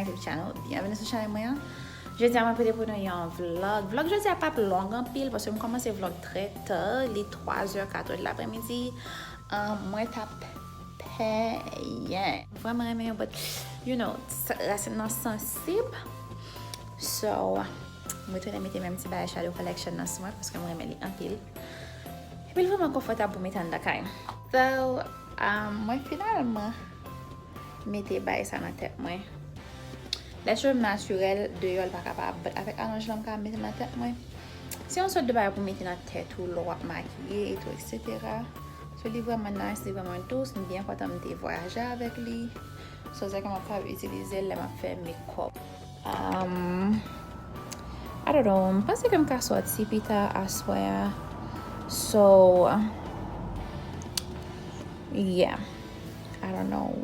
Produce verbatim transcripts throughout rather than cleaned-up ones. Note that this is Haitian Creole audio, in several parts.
YouTube channel. Byenveni sou chanèl mwen an. Jodi a mwen pote pou nou yon vlog. Vlog jodi a p ap long anpil paske m kòmanse vlog trè ta, li twa zè, kat è de lapremidi. Um, mwen t ap penyen. Vrèman renmen yo, but you know, rasin nan sansib. So, mwen tounen mete menm ti bagay Shadow Collection nan sou mwen paske mwen renmen li anpil. Epi l vrèman konfòtab pou mete anndan kay. So, um, mwen finalman mete bagay sa nan tèt mwen. Lè cheve m natirèl, deyò l pa kapab, but avèk alonj lan m ka mete nan tèt mwen. Se yon sòt de bagay pou mete nan tèt ou lè w ap makiye etou, et cetera. So, li vrèman nice, li vrèman dous, m byen kontan m te vwayaje avèk li. So, se sa ke m ap kapab itilize l lè m ap fè makeup. Um, I don't know, m panse ke m ka sòti pita aswè a. So, yeah, I don't know.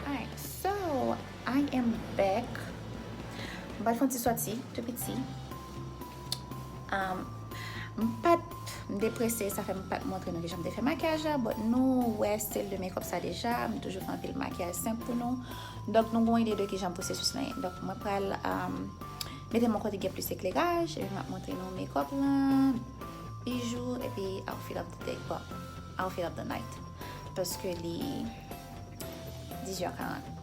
Alright, so, I am back. M pral fè yon ti sòti, tou piti. Um, m pa t, m te prese, sa fè m pa t montre nou kijan m te fè makiyaj la, but nou wè stil de makeup sa deja, m toujou fè anpil makiyaj senp pou nou. Donk, nou gon ide de kijan pwosesis lan ye. Donk, mwen pral, um, mete m yon kote gen plis ekleraj, epi m ap montre nou makeup lan, bijou, epi outfit of the day, bon, outfit of the night. Paske li dizuit è karant.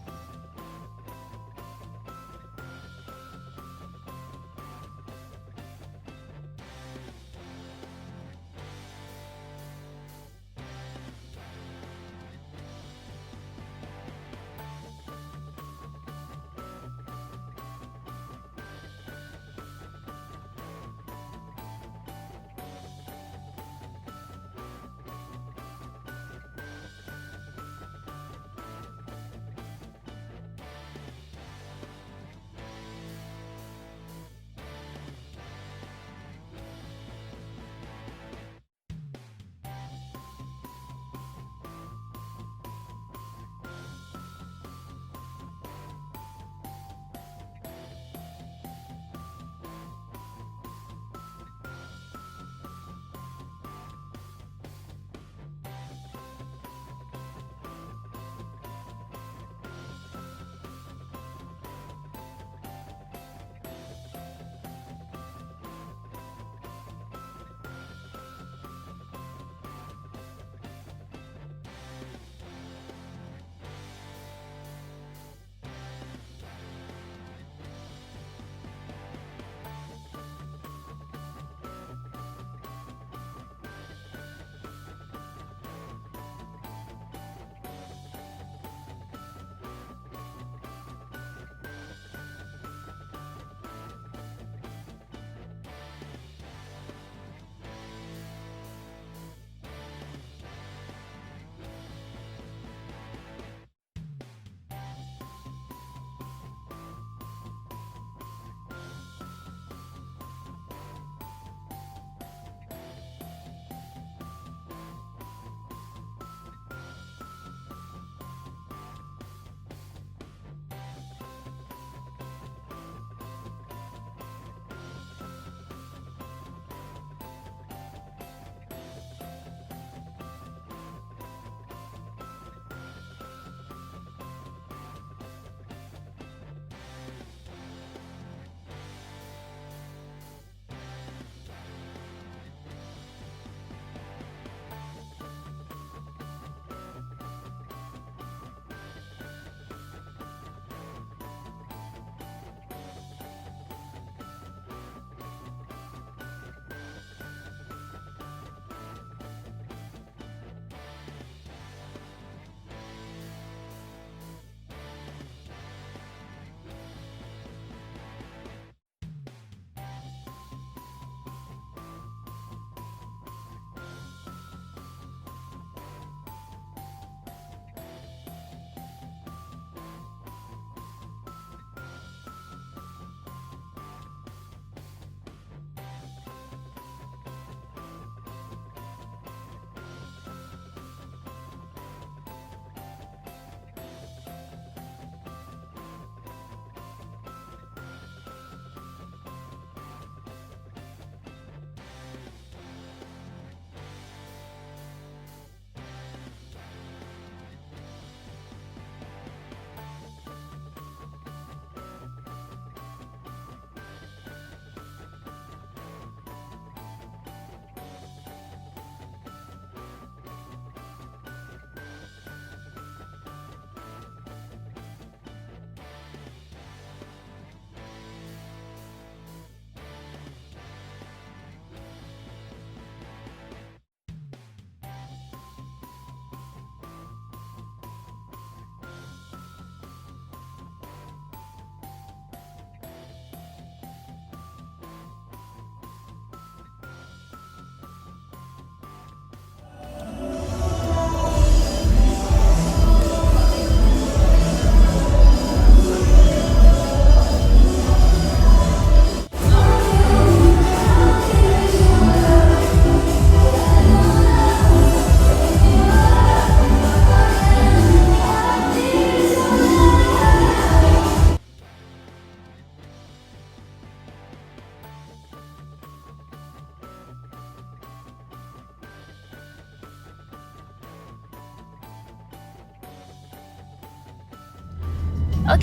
Ok,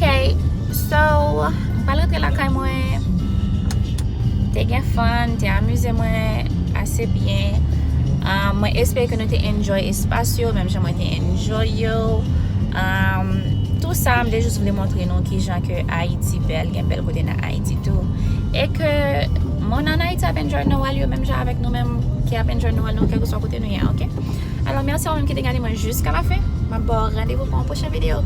so, m pral rantre lakay mwen. Te gen fun, te amize mwen ase byen. Ah, mwen espere ke nou te enjoy espas yo, menm jan mwen te enjoy yo. Um, tou sa, m te jis vle montre nou kijan ke Ayiti bèl, gen bèl kote nan Ayiti tou. E ke moun ann Ayiti ap enjoy Nwèl yo, menm jan avèk nou menm ki ap enjoy Nwèl nou, kèlkeswa kote nou ye, ok? Alò, mèsi a ou menm ki te gade mwen jiska la fen. M ap ba w randevou pou yon pwochen videyo.